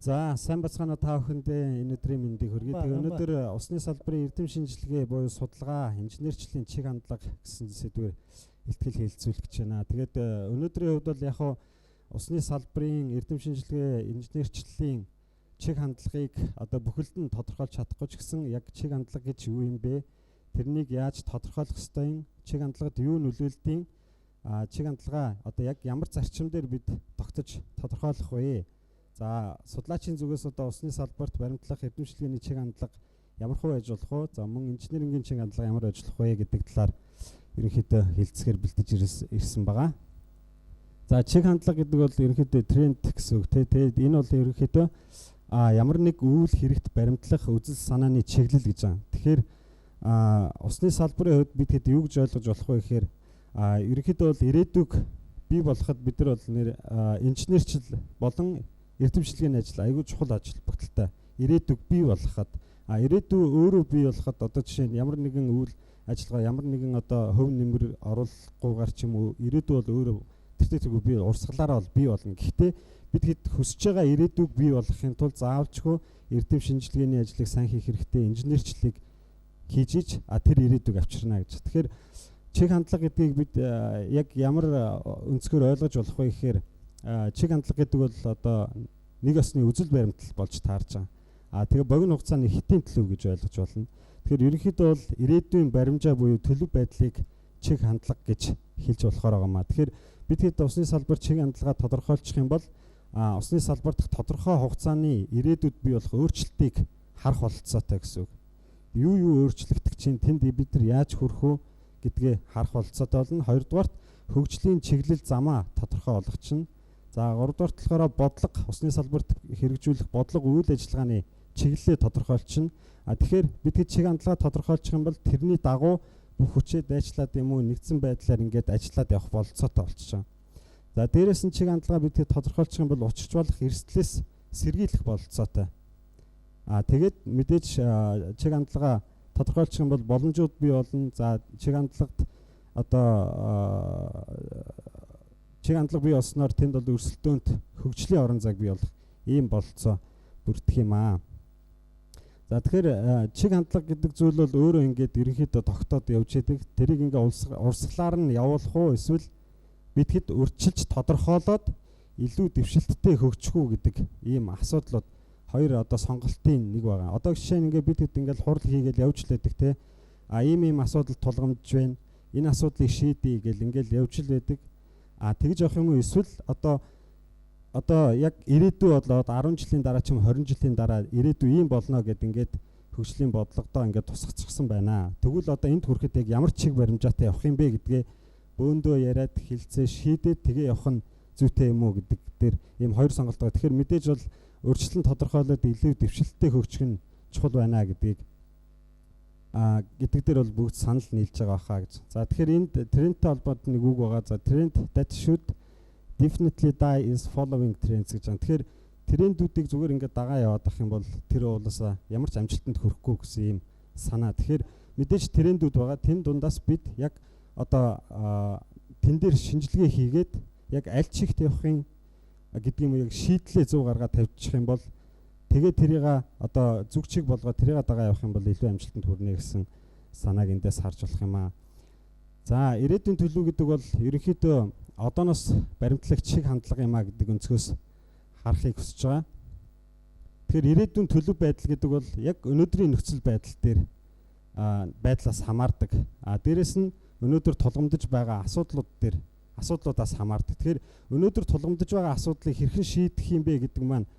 За, сайн бацгаана уу, та бүхэндээ энэ өдрийн мэндийг хүргэе. Тэгээ өнөөдөр усны салбарын эрдэм шинжилгээ буюу судалгаа, инженерчлэлийн чиг хандлага гэсэн сэдвээр илтгэл хэлэлцүүлэх гэж байна. Тэгээд өнөөдрийн хувьд бол яг хуу усны салбарын эрдэм шинжилгээ, инженерчлэлийн чиг хандлагыг одоо бүхэлд нь тодорхойлж чадахгүй ч гэсэн яг чиг хандлага гэж юу юм бэ? Тэрнийг яаж тодорхойлох ёстой юм? Чиг хандлагад юу нөлөөлдөг? Чиг хандлага одоо яг ямар зарчим дээр бид тогтож тодорхойлох вэ? За, судлаачийн зүгээс одоо усны салбарт баримтлах эрдэмшлэгээний чиг хандлага ямар хуу байж болох вэ? За, мөн инженерингийн чиг хандлага ямар байж болох вэ гэдэг талаар ерөнхийдөө хэлцгээр бэлтэж ирсэн байгаа. За, чиг хандлага гэдэг бол ерөнхийдөө тренд гэсэн үг, тий. Тэгээд энэ бол ерөнхийдөө ямар нэг үйл хэрэгт баримтлах үзэл санааны чиглэл гэж байгаа. Тэгэхээр усны салбарын хувьд бид хэд юу гэж ойлгож болох вэ гэхээр ерөнхийдөө бол ирээдүг бий болоход бид нар бол нэр инженерчил болон эрдэмшлэгийн ажил айгүй чухал ажил бүтэлтэй. Ирээдүг бий болгоход, ирээдүй өөрөө бий болгоход одоо жишээ нь ямар нэгэн үйл ажиллагаа, ямар нэгэн одоо хөв нэмэр оруулахгүйгээр ч юм уу ирээдүй бол өөрөө тэртээ тэргүй бий, урсгалаараа бол бий болно. Гэхдээ бид хэд хүсэж байгаа ирээдүг бий болгохын тулд заавалчгүй эрдэм шинжилгээний ажлыг сайн хийх хэрэгтэй, инженерчлэлийг хийж ич тэр ирээдүг авчирна гэж. Тэгэхээр чиг хандлага гэдгийг бид яг ямар өнцгөр ойлгож болох вэ гэхээр чиг хандлага гэдэг бол одоо нэг осны үзэл баримтлал болж таарч байгаа. Тэгээ богино хугацааны хэтийн төлөв гэж ойлгож байна. Тэгэхээр ерөнхийдөө бол ирээдүйн баримжаа буюу төлөв байдлыг чиг хандлага гэж хэлж болохоор байгаа маа. Тэгэхээр бид хэд усны салбар чиг хандлагаа тодорхойлчих юм бол усны салбар дахь тодорхой хугацааны ирээдүйд бий болох өөрчлөлтийг харах бололцоотой гэсэн үг. Юу юу өөрчлөгдөх чинь, тэнд бид нар яаж хүрэх үү гэдгээ харах бололцоотой болно. Хоёрдугаарт хөгжлийн чиглэл замаа тодорхой болгочихно. За, гуравдугаарт болохоор бодлого, усны салбарт хэрэгжүүлэх бодлого үйл ажиллагааны чиглэлээ тодорхойлчихно. Тэгэхээр бид хэд чиг хандлага тодорхойлчих юм бол тэрний дагуу бүх хүчээ дайчлаад юм уу нэгдсэн байдлаар ингээд ажиллаад явах бололцоотой болчихж байгаа. За, дээрээс нь чиг хандлага бид хэд тодорхойлчих юм бол учирч болох эрсдлээс сэргийлэх бололцоотой. Тэгээд мэдээж чиг хандлага тодорхойлчих юм бол боломжууд бий болно. За, чиг хандлагад одоо чиг хандлага бий болсноор тэнд бол өрсөлдөөнд хөгжлийн орон зайг бий болох ийм бололцоо бүрдэх юм аа. За, тэгэхээр чиг хандлага гэдэг зүйл бол өөрөө ингээд ерөнхийдөө тогтоод явж идэг. Тэрийг ингээд урсгалаар нь явуулах уу эсвэл бид хэд өрчилж тодорхойлоод илүү дэвшилттэй хөгжих үү гэдэг ийм асуудлууд хоёр одоо сонголтын нэг байгаа. Одоо жишээ нь ингээд бид хэд ингээд хурал хийгээл явж л байдаг, те. Ийм асуудал тулгамдж байна. Энэ асуудлыг шийдье гэл ингээд явж л байдаг. Тэгж явах юм уу эсвэл одоо яг ирээдүй болоод 10 жилийн дараа ч юм 20 жилийн дараа ирээдүй ийм болно гэд ингээд хөгжлийн бодлогодоо ингээд тусгацсан байна. Тэгвэл одоо энд хүрэхэд яг ямар чиг баримжаатай явах юм бэ гэдгээ бөөндөө яриад хилцээ шийдээд тэгээ явах нь зүйтэй юм уу гэдэг дээр ийм хоёр сонголт байгаа. Тэгэхээр мэдээж бол өөрчлөлт тодорхойлоод илүү дэвшилттэй хөгжих нь чухал байна гэдгийг гэдэг дээр бол бүгд санал нийлж байгаа хаа гэж. За, тэгэхээр энд трендтэй холбоотой нэг үг байгаа. За, trend that should definitely die is following trends гэж байна. Тэгэхээр трендүүдийг зүгээр ингээд дагаа яваад ах юм бол тэр уулаасаа ямар ч амжилтанд хүрэхгүй гэсэн ийм санаа. Тэгэхээр мэдээж трендүүд байгаа. Тэн дундаас бид яг одоо тэн дээр шинжилгээ хийгээд яг аль чигт явахын гэдэг юм яг шийдлээ зөв гаргаад тавьчих юм бол тэгээ тэрийг одоо зүг чиг болгоод тэрийг дагаа явах юм бол илүү амжилтанд хүрнэ гэсэн санааг эндээс харж болох юм аа. За, ирээдүйн төлөв гэдэг бол ерөнхийдөө одооноос баримтлах чиг хандлага юм а гэдэг өнцгөөс харахыг хүсэж байгаа. Тэгэхээр ирээдүйн төлөв байдал гэдэг бол яг өнөөдрийн нөхцөл байдал дээр байдлаас хамаардаг. Дээрэс нь өнөөдөр тулгамдж байгаа асуудлууд дээр асуудлуудаас хамаардаг. Тэгэхээр өнөөдөр тулгамдж байгаа асуудлыг хэрхэн шийдэх юм бэ гэдэг маань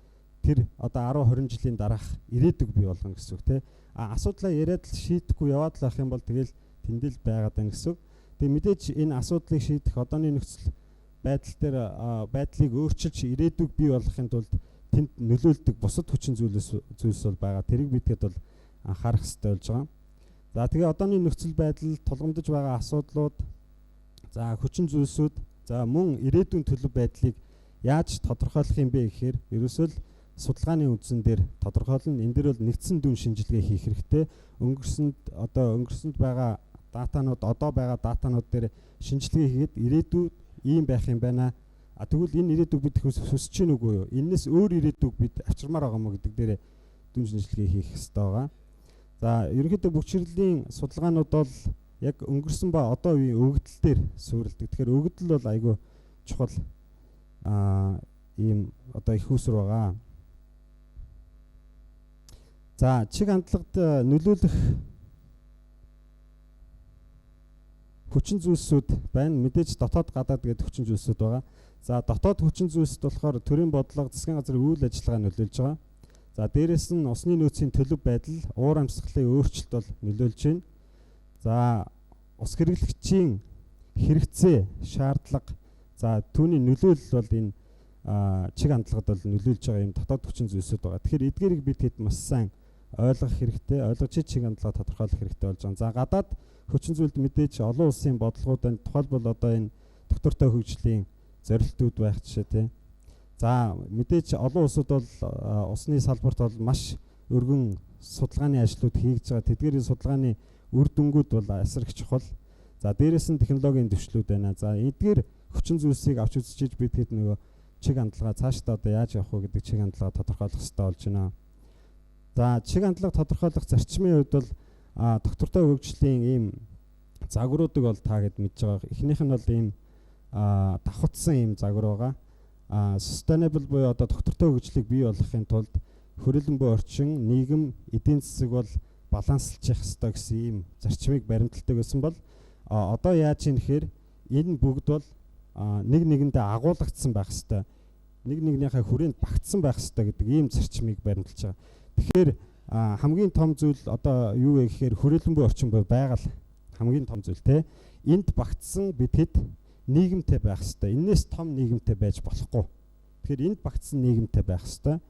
тэр одоо 10 20 жилийн дараах ирээдүг бий болгоно гэсэн үг, те. Асуудлаа яриад л шийдэхгүй яваад л байх юм бол тэгэл тэндэл байгаад байна гэсэн үг. Тэгээ мэдээж энэ асуудлыг шийдэх одооны нөхцөл байдал дээр байдлыг өөрчилж ирээдүг бий болгохын тулд тэнд нөлөөлдөг бусад хүчин зүйлс бол байгаа. Тэрийг бид хэд бол анхаарах хэрэгтэй болж байгаа. За, тэгээ одооны нөхцөл байдал, тулгамдж байгаа асуудлууд, за хүчин зүйлсүүд, за мөн ирээдүйн төлөв байдлыг яаж тодорхойлох юм бэ гэхээр ерөөсөө л судалгааны үндсэн дээр тодорхойлно. Энэ дээр бол нэгдсэн дүн шинжилгээ хийх хэрэгтэй. Өнгөрсөнд одоо өнгөрсөнд байгаа датанууд, одоо байгаа датанууд дээр шинжилгээ хийгээд ирээдүйд ийм байх юм байна. А тэгвэл энэ ирээдүг бид хүсэж чинь үгүй юу? Эннээс өөр ирээдүг бид авчирмаар байгаа мó гэдэг дээр дүн шинжилгээ хийх хэрэгтэй байгаа. За ерөнхийдөө бөкчөрлийн судалгаанууд бол яг өнгөрсөн ба одоо үеийн өгөгдөл дээр суурилдаг. Тэгэхээр өгөгдөл бол айгүй чухал ийм одоо их үүсвэр байгаа. За чиг хандлагад нөлөөлөх хүчин зүйлсүүд байна. Мэдээж дотоод гадаад гэдэг хүчин зүйлсүүд байгаа. За дотоод хүчин зүйлсд болохоор төрийн бодлого, засгийн газрын үйл ажиллагаа нөлөөлж байгаа. За дээрэс нь усны нөөцийн төлөв байдал, уур амьсгалын өөрчлөлт бол нөлөөлж байна. За ус хэрэглэгчийн хэрэгцээ, шаардлага, за түүний нөлөөлөл бол энэ чиг хандлагад бол нөлөөлж байгаа юм дотоод хүчин зүйлсүүд байгаа. Тэгэхээр эдгээрийг бид хэд маш сайн ойлгох хэрэгтэй, ойлгож чиг хандлага тодорхойлох хэрэгтэй болж байгаа. За гадаад хүчин зүйлд мэдээж олон улсын бодлогууд байна. Тухайлбал одоо энэ доктортой хөгжлийн зорилтууд байх жишээ тийм. За мэдээж олон улсууд бол усны салбарт бол маш өргөн судалгааны ажлууд хийж байгаа. Тэдгээрийн судалгааны үр дүнгууд бол асар их чухал. За дээрэс нь технологийн дэвшлүүд байна. За эдгээр хүчин зүйлсийг авч үзчихэж бид хэд нөгөө чиг хандлага цаашдаа одоо яаж явах вэ гэдэг чиг хандлага тодорхойлох хэрэгтэй болж байна. За чиг хандлага тодорхойлох зарчмын хувьд бол доктортой хөгжлийн ийм загваруудыг бол та хэд мэдж байгаа. Эхнийх нь бол ийм давхацсан ийм загвар байгаа. Sustainable буюу одоо доктортой хөгжлийг бий болгохын тулд хөрөлөн буй орчин, нийгэм, эдийн засаг бол баланслж явах ёстой гэсэн ийм зарчмыг баримталдаг байсан бол одоо яаж юм гэхээр энэ бүгд бол нэг нэгэндээ агуулгдсан байх ёстой. Нэг нэгнийхээ хүрээнд багтсан байх ёстой гэдэг ийм зарчмыг баримталж байгаа. Тэгэхээр хамгийн том зүйл одоо юу вэ гэхээр хүрээлэн буй орчин буй байгаль хамгийн том зүйл те. Энд багтсан бидэд нийгэмтэй байх ёстой. Энээс том нийгэмтэй байж болохгүй. Тэгэхээр энд багтсан нийгэмтэй байх ёстой.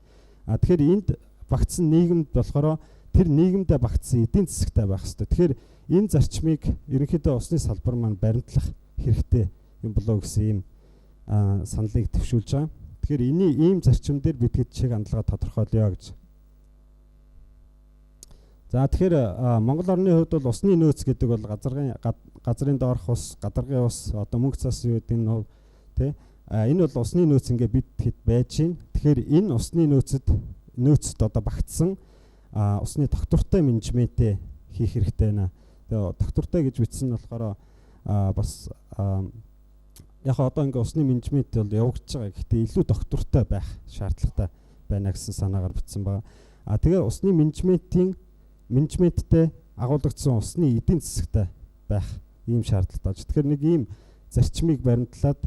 А тэгэхээр энд багтсан нийгэмд болохоор тэр нийгэмдээ багтсан эдийн засагтай байх ёстой. Тэгэхээр энэ зарчмыг ерөнхийдөө усны салбар маань баримтлах хэрэгтэй юм болоо гэсэн ийм саналыг төвшүүлж байгаа. Тэгэхээр энэ ийм зарчим дээр бид хэд чиг хандлага тодорхойлъё гэж. За тэгэхээр Монгол орны хувьд бол усны нөөц гэдэг бол газрын доорх ус, гадаргын ус, одоо мөнгө цас юу гэдэг нь тий. Энэ бол усны нөөц ингээ бид хэд байж байна. Тэгэхээр энэ усны нөөцөд одоо багтсан усны доктортой менежментээ хийх хэрэгтэй байна. Тэгээ доктортой гэж бичсэн нь болохоор бас яг одоо ингээ усны менежмент бол явагдаж байгаа. Гэхдээ илүү доктортой байх шаардлагатай байна гэсэн санаагаар бичсэн байгаа. А тэгээ усны менежменттэй агуулгдсан усны эдийн засагтай байх ийм шаардлагатай болж. Тэгэхээр нэг ийм зарчмыг баримтлаад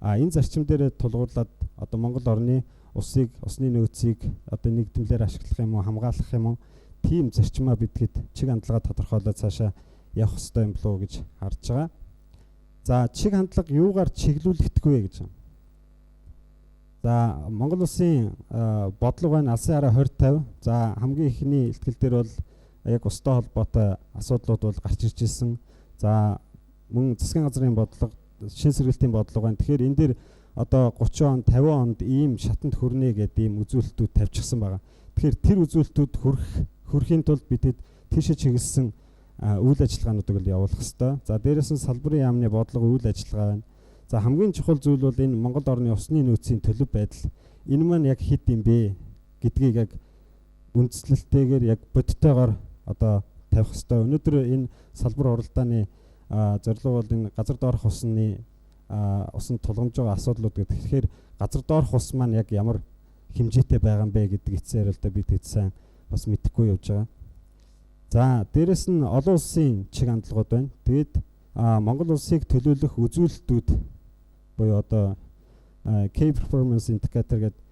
энэ зарчим дээр тулгуурлаад одоо Монгол орны усыг, усны нөөцийг одоо нэгдмэлээр ашиглах юм уу, хамгаалах юм уу, тийм зарчмаа бидгэд чиг хандлага тодорхойлоод цаашаа явах хэрэгтэй юм болов уу гэж харж байгаа. За чиг хандлага юугаар чиглүүлэгдэх вэ гэж. За Монгол улсын бодлого байна алсын хараа 2050. За хамгийн эхний ихтгэл дээр бол яг устай холбоотой асуудлууд бол гарч ирж ирсэн. За мөн засгийн газрын бодлого, шин сэргэлтийн бодлого байна. Тэгэхээр энэ дээр одоо 30 он, 50 онд ийм шатанд хүрнэ гэдэг ийм үзүүлэлтүүд тавьчихсан байгаа. Тэгэхээр тэр үзүүлэлтүүд хүрэхийн тулд бидэд тийшээ чиглэсэн үйл ажиллагаануудыг л явуулах хэрэгтэй. За дээрэс нь салбарын яамны бодлого үйл ажиллагаа байна. За хамгийн чухал зүйл бол энэ Монгол орны усны нөөцийн төлөв байдал. Энэ маань яг хэд юм бэ гэдгийг яг үндслэлтэйгээр яг бодтойгоор одоо тавих хэрэгтэй. Өнөөдөр энэ салбар уралдааны зорилго бол энэ газар доорх усны усанд тулгамж байгаа асуудлууд гэдэг. Тэгэхээр газар доорх ус маань яг ямар хэмжээтэй байгаа юм бэ гэдэг эцсийн хариултаа бид хэд сайн бас мэдэхгүй явж байгаа. За дээрэс нь олон улсын чиг хандлагууд байна. Тэгээд Монгол улсыг төлөөлөх үзүүлэлтүүд буюу одоо Key Performance Indicator гэдэг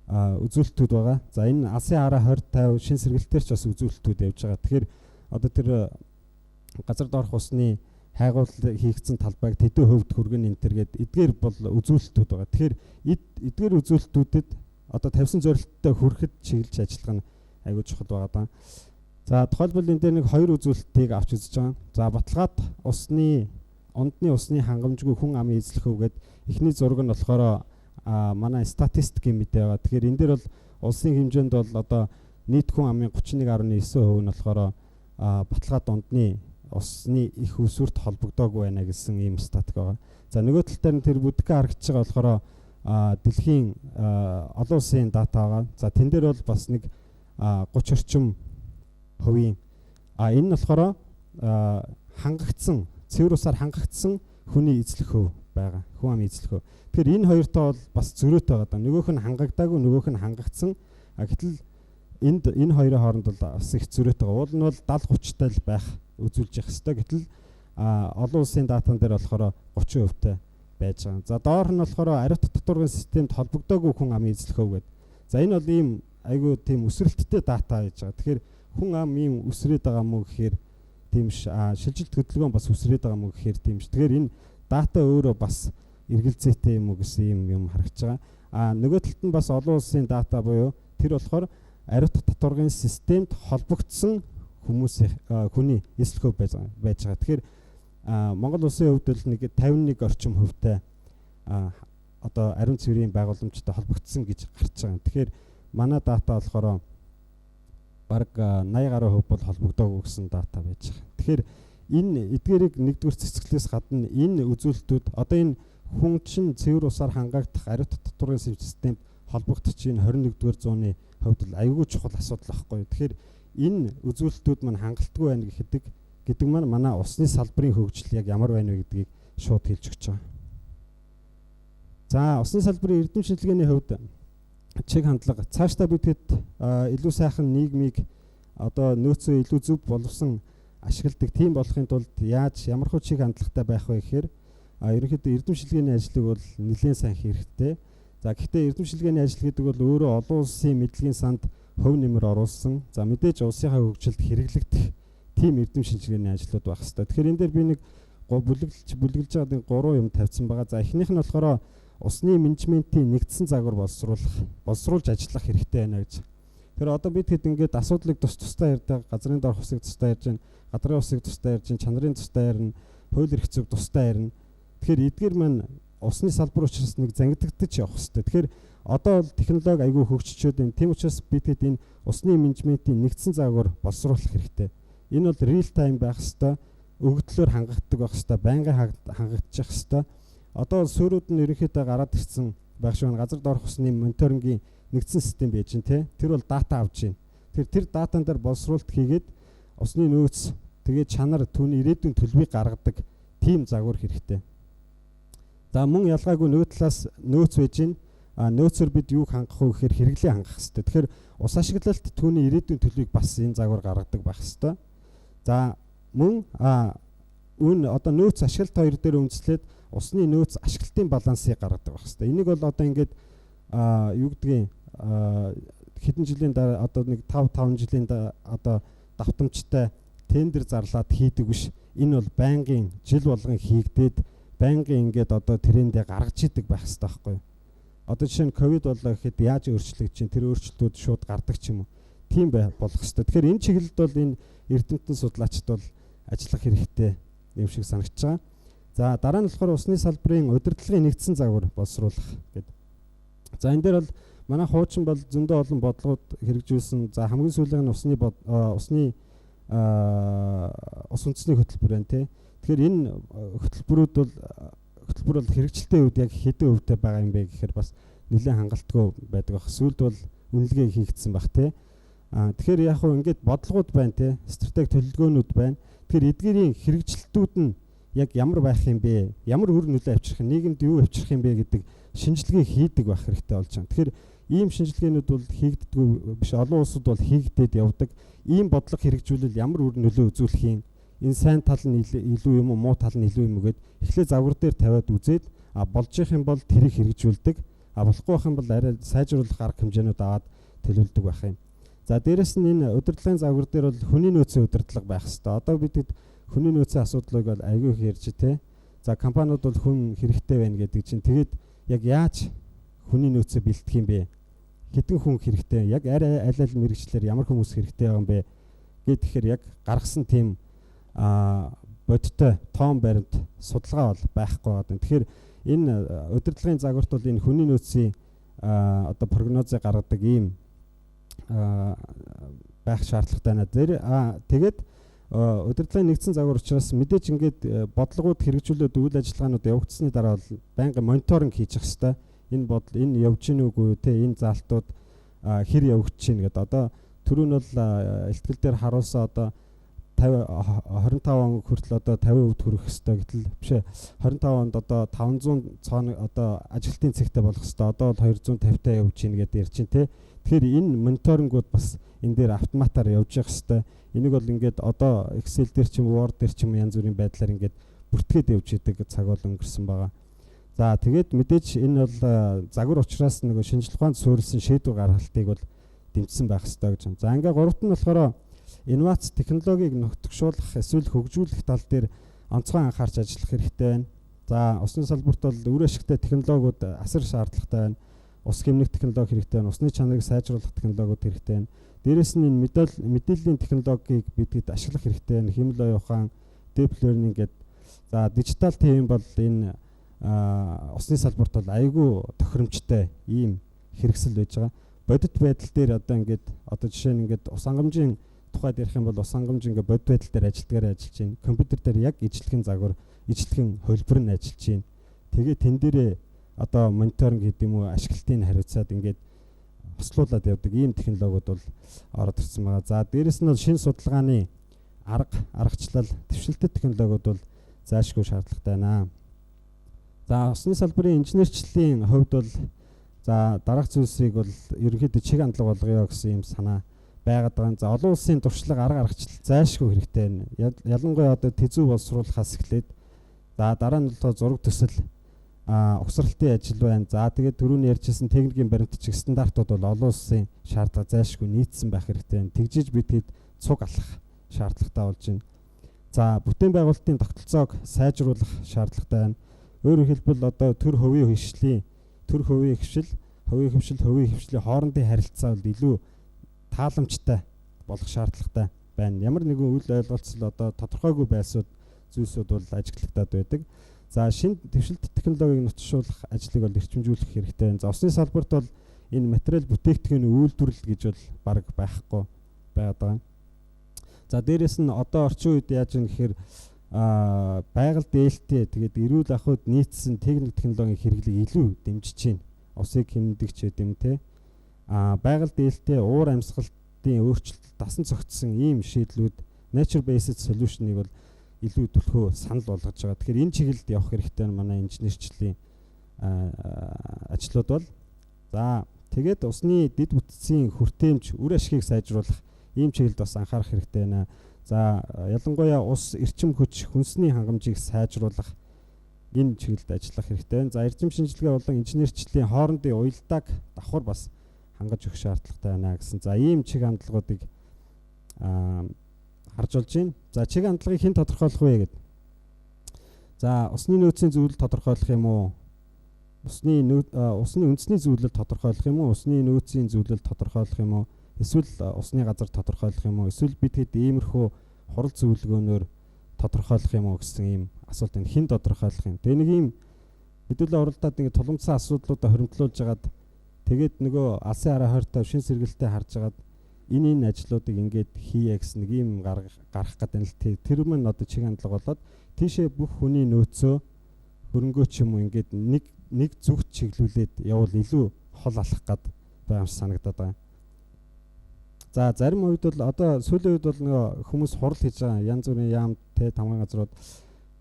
үзүүлэлтүүд байгаа. За энэ алсын хараа 2050 шин сэргэлтээр ч бас үзүүлэлтүүд явж байгаа. Тэгэхээр одоо тэр газар доорх усны хайгуул хийгдсэн талбайг тэдэн хувьд хүргэн энэ төр гээд эдгээр бол үзүүлэлтүүд байгаа. Тэгэхээр эдгээр үзүүлэлтүүдэд одоо тавьсан зорилттой хүрэхэд чиглэж ажиллах нь айгүй чухал байгаа даа. За тухайлбал энэ дээр нэг хоёр үзүүлэлтийг авч үзэж байгаа. За баталгаат усны ондны усны хангамжгүй хүн амын эзлэх өв гээд эхний зураг нь болохоор манай статистикийн мэдээ байгаа. Тэгэхээр энэ дээр бол улсын хэмжээнд бол одоо нийт хүн амын 31.9% нь болохоор баталгаат ондны усны их үүсвэрт холбогдоогүй байна гэсэн ийм статик байгаа. За нөгөө тал дээр нь тэр бүдгэн харагдаж байгаа болохоор дэлхийн олон улсын дата байгаа. За тэн дээр бол бас нэг 30 орчим хувийн энэ нь болохоор хангагдсан, цэвэр усаар хангагдсан хүний эзлэх хөв байгаа. Хүн амын эзлэх хөв. Тэгэхээр энэ хоёртой бол бас зөрөөтэй байгаа даа. Нөгөөх нь хангагдаагүй, нөгөөх нь хангагдсан. Гэтэл энд энэ хоёрын хооронд бол бас их зөрөөтэй байгаа. Уул нь бол 70 30-тай л байх үзүүлж явах хэвээр. Гэтэл олон улсын датан дээр болохоор 30% байж байгаа. За доор нь болохоор ариут татварын системд холбогдоогүй хүн амын эзлэх хөв гэдэг. За энэ бол ийм айгүй тийм өсрэлттэй дата байж байгаа. Тэгэхээр хүн ам ийм өсрээд байгаа мó гэхээр тийм ш шилжилт хөдөлгөөн бас өсрээд байгаа мó гэхээр тийм ш. Тэгэхээр энэ дата өөрөө бас эргэлзээтэй юм уу гэсэн юм юм харагдаж байгаа. А нөгөө талд нь бас олон улсын дата буюу тэр болохоор ариут татварын системд холбогдсон хүмүүсийн хүний эзлэх хөв байж байгаа. Тэгэхээр Монгол улсын хувьд бол нэг 51 орчим хувьтай одоо ариун цэврийн байгууламжтай холбогдсон гэж гарч байгаа. Тэгэхээр манай дата болохоор бараг 80 гаруй хувь бол холбогдоогүй гэсэн дата байж байгаа. Тэгэхээр энэ эдгээрийг нэгдүгээр цэцгэлээс гадна энэ үзүүлэлтүүд одоо энэ хүн чинь цэвэр усаар хангаагдах ариут татварын системд холбогдох чинь 21-р зууны хувьд бол аюулгүй чухал асуудал байхгүй. Тэгэхээр энэ үзүүлэлтүүд маань хангалтгүй байна гэхэд гэдэг маань манай усны салбарын хөгжил яг ямар байна вэ гэдгийг шууд хэлж өгч байгаа. За усны салбарын эрдэм шинжилгээний хувьд чиг хандлага цаашдаа бид хэд илүү сайхан нийгмийг одоо нөөцөө илүү зөв боловсон ашигладаг тийм болохын тулд яаж ямар хөө чиг хандлагатай байх вэ гэхээр ерөнхийдөө эрдэм шинжилгээний ажлыг бол нэлээд сайн хийх хэрэгтэй. За гэхдээ эрдэм шинжилгээний ажил гэдэг бол өөрөө олон улсын мэдлэгийн санд хувь нэмэр оруулсан. За мэдээж улсынхаа хөгжилд хэрэглэгдэх тийм эрдэм шинжилгээний ажлууд байх хэрэгтэй. Тэгэхээр энэ дээр би нэг бүлэглэж байгаа нэг 3 юм тавьсан байгаа. За эхнийх нь болохоор усны менежментийн нэгдсэн загвар боловсруулж ажиллах хэрэгтэй байна гэж. Тэр одоо бид хэд ингээд асуудлыг тус тусдаа ярьдаг, газрын доорх усыг тусдаа ярьж байна, гадрын усыг тусдаа ярьж байна, чанарын тусдаа ярина, хууль эрх зүйг тусдаа ярина. Тэгэхээр эдгээр маань усны салбар учраас нэг зангидагдаж явах хэрэгтэй. Тэгэхээр одоо бол технологи айгүй хөгжчөөд байна. Тийм учраас бид хэд энэ усны менежментийн нэгдсэн загвар боловсруулах хэрэгтэй. Энэ бол real time байх хэрэгтэй, өгөгдлөөр хангагддаг байх хэрэгтэй, байнгын хангагдчих хэрэгтэй. Одоо бол суурьуд нь ерөнхийдөө гараад ирсэн байх шиг байна. Газар доорх усны мониторингийн нэгдсэн систем байж гин тэ. Тэр бол дата авч байна. Тэр датан дээр боловсруулалт хийгээд усны нөөц тэгээд чанар түүний ирээдүйн төлөвийг гаргадаг тийм загвар хэрэгтэй. За мөн ялгаагүй нөгөө талаас нөөц байж гин. Нөөцөөр бид юуг хангах вэ гэхээр хэрэглээ хангах хэрэгтэй. Тэгэхээр ус ашиглалт түүний ирээдүйн төлөвийг бас энэ загвар гаргадаг байх хэрэгтэй. За мөн үн одоо нөөц ашиглалт хоёр дээр үндэслээд усны нөөц ашиглалтын балансыг гаргадаг байх хэрэгтэй. Энийг бол одоо ингээд юу гэдгийг хэдэн жилийн дараа одоо нэг 5 жилийн одоо давтамжтай тендер зарлаад хийдэг биш. Энэ бол байнгын жил болгон хийгдээд байнгын ингээд одоо трендээ гаргаж идэг байх хэрэгтэй байхгүй юу? Одоо жишээ нь ковид боллоо гэхэд яаж өөрчлөгдөж чинь тэр өөрчлөлтүүд шууд гардаг ч юм уу. Тийм болох хэрэгтэй. Тэгэхээр энэ чиглэлд бол энэ эрдэмтэн судлаачид бол ажиллах хэрэгтэй юм шиг санагдаж байгаа. За дараа нь болохоор усны салбарын удирдлагын нэгдсэн загвар боловсруулах гэдэг. За энэ дээр бол манай хуучин бол зөндөө олон бодлогод хэрэгжүүлсэн. За хамгийн сүүлийн нь усны ус үндэсний хөтөлбөр байна тий. Тэгэхээр энэ хөтөлбөрүүд бол хөтөлбөр бол хэрэгжилтийн хувьд яг хэдэн хувьтай байгаа юм бэ гэхээр бас нэлээд хангалтгүй байдаг байх. Сүүлд бол үнэлгээ хийгдсэн байх тий. Тэгэхээр яг хөө ингээд бодлогууд байна тий. Стратеги төлөвлөгөөнүүд байна. Тэгэхээр эдгээрийн хэрэгжилтүүд нь яг ямар байх юм бэ? Ямар үр нөлөө авчрах юм? Нийгэмд юу авчрах юм бэ гэдэг шинжилгээ хийдэг байх хэрэгтэй болж байгаа. Тэгэхээр ийм шинжилгээнүүд бол хийгддэггүй биш. Олон улсууд бол хийгдээд явдаг. Ийм бодлого хэрэгжүүлэл ямар үр нөлөө үзүүлэх юм? Энэ сайн тал нь илүү юм уу, муу тал нь илүү юм уу гэд эхлээ загвар дээр тавиад үзээд болж их юм бол тэрийг хэрэгжүүлдэг. Болохгүй байх юм бол арай сайжруулах арга хэмжээнүүд аваад төлөвлөдөг байх юм. За дээрэс нь энэ удирдлагын загвар дээр бол хүний нөөцийн удирдлага байх хэрэгтэй. Одоо бид хүний нөөцийн асуудлыг бол айгүй их ярьж тий. За компаниуд бол хүн хэрэгтэй байна гэдэг чинь тэгээд яг яаж хүний нөөцөө бэлтгэх юм бэ? Хэдэн хүн хэрэгтэй? Яг арай аль аль мэргэжлээр ямар хүмүүс хэрэгтэй байгаа юм бэ? Гэхээр яг гаргасан тийм бодиттой тоон баримт судалгаа бол байхгүй байгаа. Тэгэхээр энэ удирдлагын загварт бол энэ хүний нөөцийн одоо прогнозыг гаргадаг ийм байх шаардлагатай байна. Тэгээд удирдлагын нэгдсэн загвар учраас мэдээж ингээд бодлогууд хэрэгжүүлээд үйл ажиллагаанууд явагдсаны дараа бол байнгын мониторинг хийж явах хэрэгтэй. Энэ бодол энэ явж гин үгүй те, энэ заалтууд хэр явагдаж чинь гэдэг. Одоо түрүү нь бол илтгэл дээр харуулсан одоо 50 25 он хүртэл одоо 50% хүрэх хэвээр, гэтэл биш ээ, 25 онд одоо 500 цоон одоо ажилтны цэгтэй болох хэвээр, одоо бол 250 та явж гин гэдээ ярьж чинь те. Тэгэхээр энэ мониторингууд бас энэ дээр автоматар явж явах хэвээр. Энийг бол ингээд одоо Excel дээр ч юм, Word дээр ч юм, янз бүрийн байдлаар ингээд бүртгээд явж идэг цаг бол өнгөрсөн байгаа. За, тэгээд мэдээж энэ бол загвар учраас нөгөө шинжлэх ухаанд суурилсан шийдвэр гаргалтыг бол дэмжсэн байх ёстой гэж. За, ингээ гуравт нь болохоор инновац технологиг нутагшуулах эсвэл хөгжүүлэх тал дээр онцгой анхаарч ажиллах хэрэгтэй байна. За, усны салбарт бол үр ашигтай технологиуд асар шаардлагатай байна. Ус хэмнэх технологи хэрэгтэй байна. Усны чанарыг сайжруулах технологиуд хэрэгтэй байна. Дээрээс нь энэ мэдээллийн технологиг бидэд ашиглах хэрэгтэй байна. Хиймэл оюун ухаан, deep learning гэдэг. За, digital twin бол энэ усны салбарт бол айгүй тохиромжтой ийм хэрэгсэл байж байгаа. Бодит байдал дээр одоо ингээд одоо жишээ нь ингээд ус хангамжийн тухайд ярих юм бол ус хангамж ингээд бодит байдал дээр ажилтгаар ажиллаж байна. Компьютер дээр яг ижлэхэн загвар, ижлэхэн хувилбар нь ажиллаж байна. Тэгээ тэн дээрээ одоо мониторинг гэдэг юм уу, ашиглалтыг хариуцаад ингээд хослуулад явдаг ийм технологиуд бол ороод ирсэн байгаа. За, дээрэс нь бол шинэ судалгааны арга, аргачлал, дэвшилтэт технологиуд бол зайлшгүй шаардлагатай байна. За, усны салбарын инженерчлэлийн хувьд бол за дараах зүйлсийг бол ерөнхийдөө чиг хандлага болгоё гэсэн юм санаа байгаад байгаа. За, олон улсын туршлага, арга аргачлал зайлшгүй хэрэгтэй байна. Ялангуяа одоо тэзүү боловсруулахаас эхлээд, за дараа нь болохоор зураг төсөл, угсралтын ажил байна. За, тэгээд түрүүний ярьжсэн техникийн баримтчиг стандартууд бол олон улсын шаардлага зайлшгүй нийцсэн байх хэрэгтэй байна. Тэгжиж бидэд цуг алах шаардлагатай болж байна. За, бүтээн байгуулалтын тогтолцоог сайжруулах шаардлагатай байна. Өөрөөр хэлбэл одоо төр хувийн хвшлийн төр хувийн хвшил, хувийн хвшил, хувийн хвшлийн хоорондын харилцаа бол илүү тааламжтай болох шаардлагатай байна. Ямар нэгэн үйл ойлголцол одоо тодорхойгүй байсууд зүйлсүүд бол ажиглагдаад байдаг. За, шинэ дэвшилт технологиг нутагшуулах ажлыг бол эрчимжүүлэх хэрэгтэй байна. За, усны салбарт бол энэ материал бүтээгдэхүүний үйлдвэрлэл гэж бол бараг байхгүй байгаад байгаа. За, дээрэс нь одоо орчин үед яаж юм гэхээр байгаль дээлтэй, тэгээд эрүүл ахуйд нийцсэн техник технологийн хэрэглийг илүү дэмжиж байна. Усыг хэмнэдэг ч гэдэм те. Байгаль дээлтэй, уур амьсгалтын өөрчлөлт дасан цогцсон ийм шийдлүүд, nature based solution-ыг бол илүү түлхүү санал болгож байгаа. Тэгэхээр энэ чиглэлд явах хэрэгтэй манай инженерчлэлийн ажлууд бол. За, тэгээд усны дэд бүтцийн хүртээмж, үр ашигыг сайжруулах ийм чиглэлд бас анхаарах хэрэгтэй байна. За, ялангуяа ус эрчим хүч, хүнсний хангамжийг сайжруулах энэ чиглэлд ажиллах хэрэгтэй байна. За, эрчим шинжилгээ болон инженерчлэлийн хоорондын уялдааг давхар бас хангаж өгөх шаардлагатай байна гэсэн. За, ийм чиг хандлагуудыг харж болж байна. За, чиг хандлагыг хэн тодорхойлох вэ гэдэг. За, усны нөөцийн зөвлөл тодорхойлох юм уу? Усны үндэсний зөвлөл тодорхойлох юм уу? Усны нөөцийн зөвлөл тодорхойлох юм уу? Эсвэл усны газар тодорхойлох юм уу? Эсвэл бид хэд иймэрхүү хурал зөвлөгөөнөөр тодорхойлох юм уу гэсэн ийм асуулт байна. Хэн тодорхойлох юм? Тэгээ нэг ийм хэдүүлээ уралдаад ингэ тулгымцсан асуудлуудаа хоримтлуулж хагаад, тэгээд нөгөө алсын хараа 25 шин сэргэлтээ харж хагаад энэ ажлуудыг ингээд хийе гэсэн нэг ийм гаргах гэдэг нь л тэр мань одоо чиг хандлага болоод тийшээ бүх хүний нөөцөө, хөрөнгөө ч юм уу ингээд нэг зүгт чиглүүлээд явбал илүү хол алах гад байгаа юм шиг санагдаад байгаа. За, зарим үед бол одоо сүүлийн үед бол нөгөө хүмүүс хурал хийж байгаа янз бүрийн яам те тамгай газрууд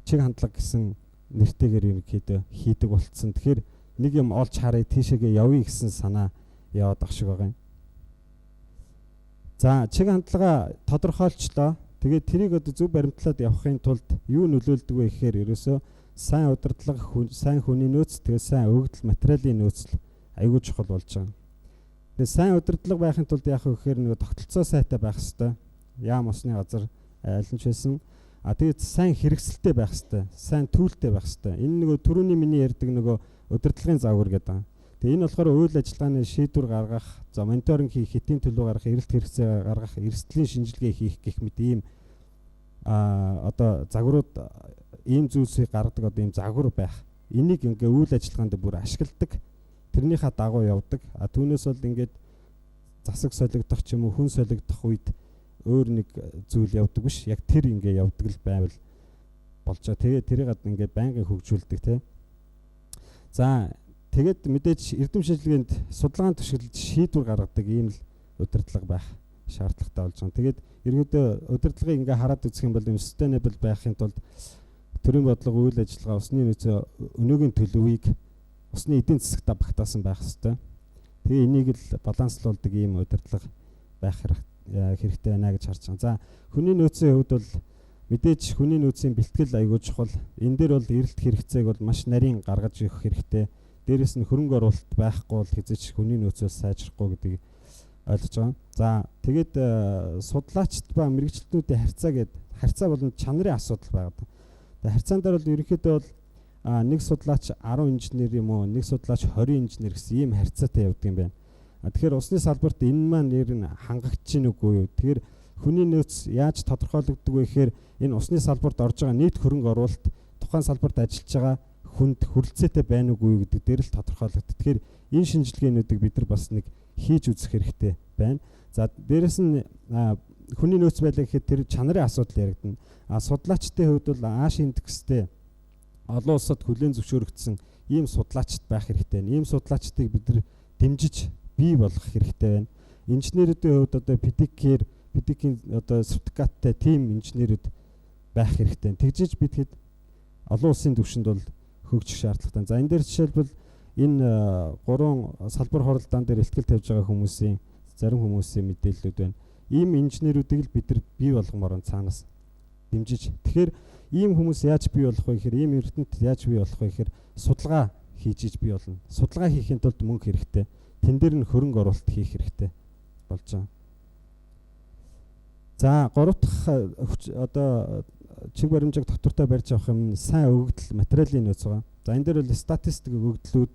чиг хандлага гэсэн нэртэйгээр ерөнхийдөө хийдэг болцсон. Тэгэхээр нэг юм олж харъя, тийшээгээ явъя гэсэн санаа яваад ах шиг байгаа юм. За, чиг хандлага тодорхойлчлоо. Тэгээд тэрийг одоо зөв баримтлаад явахын тулд юу нөлөөлдөг вэ гэхээр ерөөсөө сайн удирдлага, сайн хүний нөөц, тэгээд сайн өгөгдөл, материалын нөөцөл айгүй чухал болж байгаа. Тэгээд сайн удирдлага байхын тулд яах вэ гэхээр нөгөө тогтолцоо сайтай байх хэвээр. Яам, усны газар аль нь ч байсан. А тэгээд сайн хэрэгсэлтэй байх хэвээр, сайн төлөвтэй байх хэвээр. Энэ нөгөө түрүүний миний ярьдаг нөгөө удирдлагын загвар гэдэг. Тэгээ энэ болохоор үйл ажиллагааны шийдвэр гаргах, за мониторинг хийх, хэтийн төлөв гаргах, эрэлт хэрэгцээ гаргах, эрсдлийн шинжилгээ хийх гэх мэт ийм одоо загварууд, ийм зүйлсийг гаргадаг одоо ийм загвар байх. Энийг ингээ үйл ажиллагаанд бүр ашигладаг. Тэрнийхээ дагуу явдаг. А түүнээс бол ингээд засаг солигдох ч юм уу, хүн солигдох үед өөр нэг зүйл явдаг биш. Яг тэр ингээ явдаг л байвал болж байгаа. Тэгээ тэрийг ингээд байнгын хөгжүүлдэг тий. За. Тэгээд мэдээж эрдэм шинжилгээнд судалгааны түшиглэлд шийдвэр гаргадаг ийм л удирдлага байх шаардлагатай болж байгаа. Тэгээд ерөнхийдөө удирдлагыг ингээ хараад үзэх юм бол sustainable байхын тулд төрийн бодлого, үйл ажиллагаа, усны нөөцөө өнөөгийн төлөвийг усны эдийн засагтаа багтаасан байх ёстой. Тэгээ энийг л баланслуулдаг ийм удирдлага байх хэрэгтэй байна гэж харж байгаа. За, хүний нөөцийн хувьд бол мэдээж хүний нөөцийн бэлтгэл аягүй чухал. Энэ дээр бол эрэлт хэрэгцээг бол маш нарийн гаргаж өгөх хэрэгтэй. Дээрээс нь хөрөнгө оруулалт байхгүй бол хэзээ ч хүний нөөцөөс сайжрахгүй гэдгийг ойлгож байгаа. За, тэгээд судлаачид ба мэргэжилтнүүдийн харьцаа гээд харьцаа болон чанарын асуудал байгаа. Тэгээ харьцаан дээр бол ерөнхийдөө бол нэг судлаач 10 инженер юм уу, нэг судлаач 20 инженер гэсэн ийм харьцаатай явдаг юм байна. Тэгэхээр усны салбарт энэ маань нэр нь хангагдаж гин үгүй юу? Тэгэхээр хүний нөөц яаж тодорхойлогддог вэ гэхээр энэ усны салбарт орж байгаа нийт хөрөнгө оруулалт тухайн салбарт ажиллаж байгаа хүнд хүрэлцээтэй байна уугүй юу гэдэг дээр л тодорхойлогддог. Тэгэхээр энэ шинжилгээнүүдийг бид нар бас нэг хийж үзэх хэрэгтэй байна. За, дээрэс нь хүний нөөц байлаа гэхэд тэр чанарын асуудал яригдана. А судлаачдын хувьд бол H индекстэй олон улсад хүлээн зөвшөөрөгдсөн ийм судлаачд байх хэрэгтэй байна. Ийм судлаачдыг бид нар дэмжиж бий болгох хэрэгтэй байна. Инженерүүдийн хувьд одоо PDK-ээр PDK-ийн одоо сертификаттай тийм инженерүүд байх хэрэгтэй. Тэгжиж бид хэд олон улсын түвшинд бол хөгжих шаардлагатай. За, энэ дээр жишээлбэл энэ гурван салбар хуралдаан дээр ихтгэл тавьж байгаа хүмүүсийн зарим хүмүүсийн мэдээллүүд байна. Ийм инженерүүдийг л бид нар бий болгомоор цаанаас дэмжиж. Тэгэхээр ийм хүмүүс яаж бий болох вэ гэхээр, ийм эрдэмт яаж бий болох вэ гэхээр судалгаа хийж иж бий болно. Судалгаа хийхийн тулд мөнгө хэрэгтэй. Тэн дээр нь хөрөнгө оруулалт хийх хэрэгтэй болж байгаа. За, гурав дахь одоо чиг баримжааг доктортой барьж авах юм сайн өгөгдөл материалын нөөц байгаа. За, энэ дээр бол статистик өгөгдлүүд,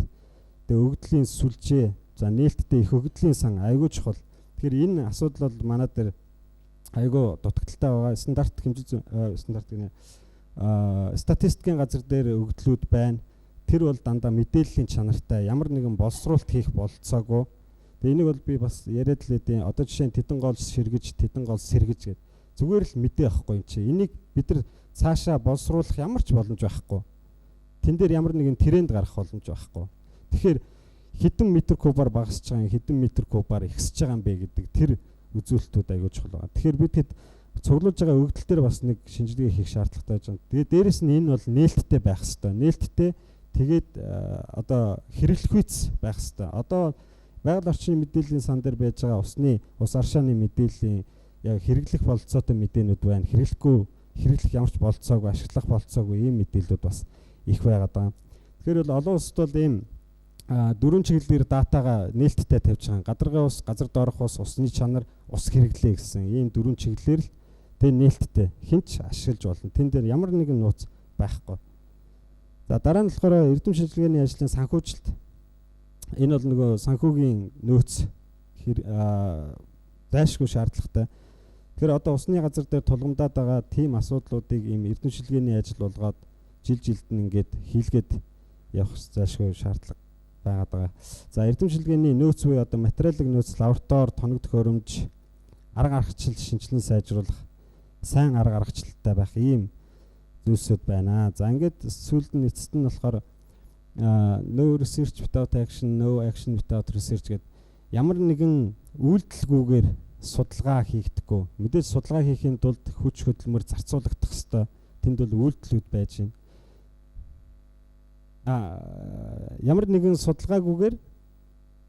тэгээ өгөгдлийн сүлжээ, за нээлттэй их өгөгдлийн сан айгүй чухал. Тэгэхээр энэ асуудал бол манай дээр айгүй дутагдалтай байгаа. Стандарт хэмжиж стандарт гэнэ статистикийн газар дээр өгөгдлүүд байна. Тэр бол дандаа мэдээллийн чанартай, ямар нэгэн боловсруулалт хийх бололцоогүй. Тэгээ энийг бол би бас яриад л хэдийн. Одоо жишээ нь тэдэн гол ширгэж, тэдэн гол сэргэж гэдэг. Зүгээр л мэдээ байхгүй юм чи. Энийг бид нар цаашаа боловсруулах ямар ч боломж байхгүй. Тэн дээр ямар нэгэн тренд гарах боломж байхгүй. Тэгэхээр хэдэн метр кубаар багасж байгаа юм, хэдэн метр кубаар ихсэж байгаа юм бэ гэдэг тэр үзүүлэлтүүд аягүй чухал байгаа. Тэгэхээр бид хэд цуглуулж байгаа өгөгдөл дээр бас нэг шинжилгээ хийх шаардлагатай байж байгаа. Тэгээ дээрэс нь энэ бол нээлттэй байх хэвээр. Нээлттэй, тэгээд одоо хэрэглэхүйц байх хэвээр. Одоо байгаль орчны мэдээллийн сан дээр байж байгаа усны ус аршааны мэдээллийн яг хэрэглэх бололцоотой мэдээнүүд байна. Хэрэглэхгүй, хэрэглэх ямар ч бололцоогүй, ашиглах бололцоогүй ийм мэдээллүүд бас их байгаад байгаа. Тэгэхээр бол олон улсад бол ийм дөрвөн чиглэлээр датагаа нээлттэй тавьж байгаа. Гадаргын ус, газар доорх ус, усны чанар, ус хэрэглээ гэсэн ийм дөрвөн чиглэлээр л тэг нээлттэй хэн ч ашиглаж болно. Тэн дээр ямар нэгэн нууц байхгүй. За, дараа нь болохоор эрдэм шинжилгээний ажлын санхүүжилт. Энэ бол нөгөө санхүүгийн нөөц зайлшгүй шаардлагатай. Тэгэхээр одоо усны газар дээр тулгамдаад байгаа тийм асуудлуудыг ийм эрдэм шинжилгээний ажил болгоод жил жилд нь ингээд хийлгээд явах зайлшгүй шаардлага байгаад байгаа. За, эрдэм шинжилгээний нөөц буюу одоо материалын нөөц, лаборатори, тоног төхөөрөмж, арга аргачлал шинжилэн сайжруулах, сайн арга аргачлалтай байх ийм зүйлсүүд байна. За, ингээд сүүлд нь эцэст нь болохоор no research without action, no action without research гэдэг, ямар нэгэн үйлдэлгүйгээр судалгаа хийгдэхгүй. Мэдээж судалгаа хийхийн тулд хүч хөдөлмөр зарцуулагдах хэвээр. Тэнд бол үйлдэлүүд байж байна. Ямар нэгэн судалгаагүйгээр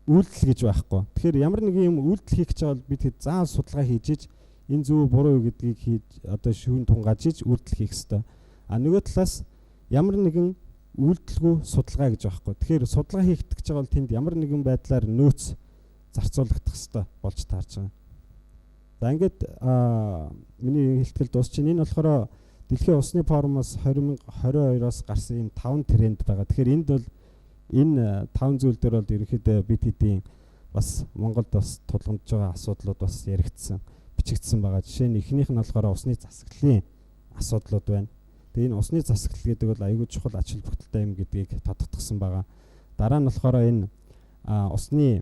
үйлдэл гэж байхгүй. Тэгэхээр ямар нэгэн юм үйлдэл хийх гэж байгаа бол бид хэд заавал судалгаа хийж иж энэ зөв буруу юу гэдгийг хийж одоо шүүн тунгааж иж үйлдэл хийх хэвээр. А нөгөө талаас ямар нэгэн үйлдэлгүй судалгаа гэж байхгүй. Тэгэхээр судалгаа хийх гэж байгаа бол тэнд ямар нэгэн байдлаар нөөц зарцуулагдах хэвээр болж таарч байгаа. За, ингээд миний хэлтгэл дуусч байна. Энэ болохоор Дэлхийн усны форумоос 2022-оос гарсан ийм 5 тренд байгаа. Тэгэхээр энд бол энэ 5 зүйл дээр бол ерөнхийдөө бид хэдийн бас Монголд бас тулгамдж байгаа асуудлууд бас яригдсан, бичигдсэн байгаа. Жишээ нь эхнийх нь болохоор усны засаглалын асуудлууд байна. Тэгээ энэ усны засаглал гэдэг бол аюул чухал ач холбогдолтой юм гэдгийг тодтогсон байгаа. Дараа нь болохоор энэ усны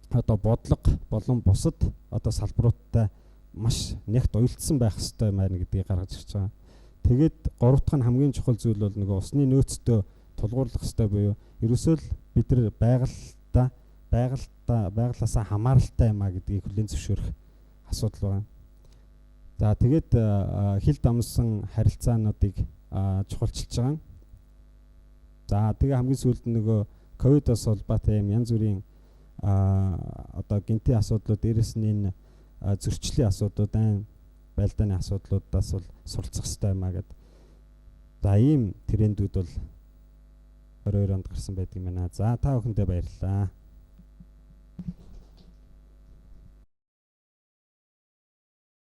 одоо бодлого болон бусад одоо салбаруудтай маш нягт уялдсан байх ёстой байна гэдгийг гаргаж ирж байгаа. Тэгээд гурав дахь нь хамгийн чухал зүйл бол нөгөө усны нөөцтөө тулгуурлах ёстой буюу ерөөсөө л Бид нар байгалиасаа хамааралтай юм а гэдгийг хүлээн зөвшөөрөх асуудал байна. За тэгээд хил дамсан харилцаануудыг чухалчилж байгаа. За тэгээ хамгийн сүүлд нөгөө ковидос холбоотой юм янз бүрийн одоо гэнтийн асуудлууд, дээрэс нь энэ зөрчлийн асуудлууд, айн байлдааны асуудлуудаас бол суралцах хэрэгтэй юм а гэд. За ийм трендүүд бол 22 онд гарсан байдаг юм байна. За та бүхэндээ баярлалаа.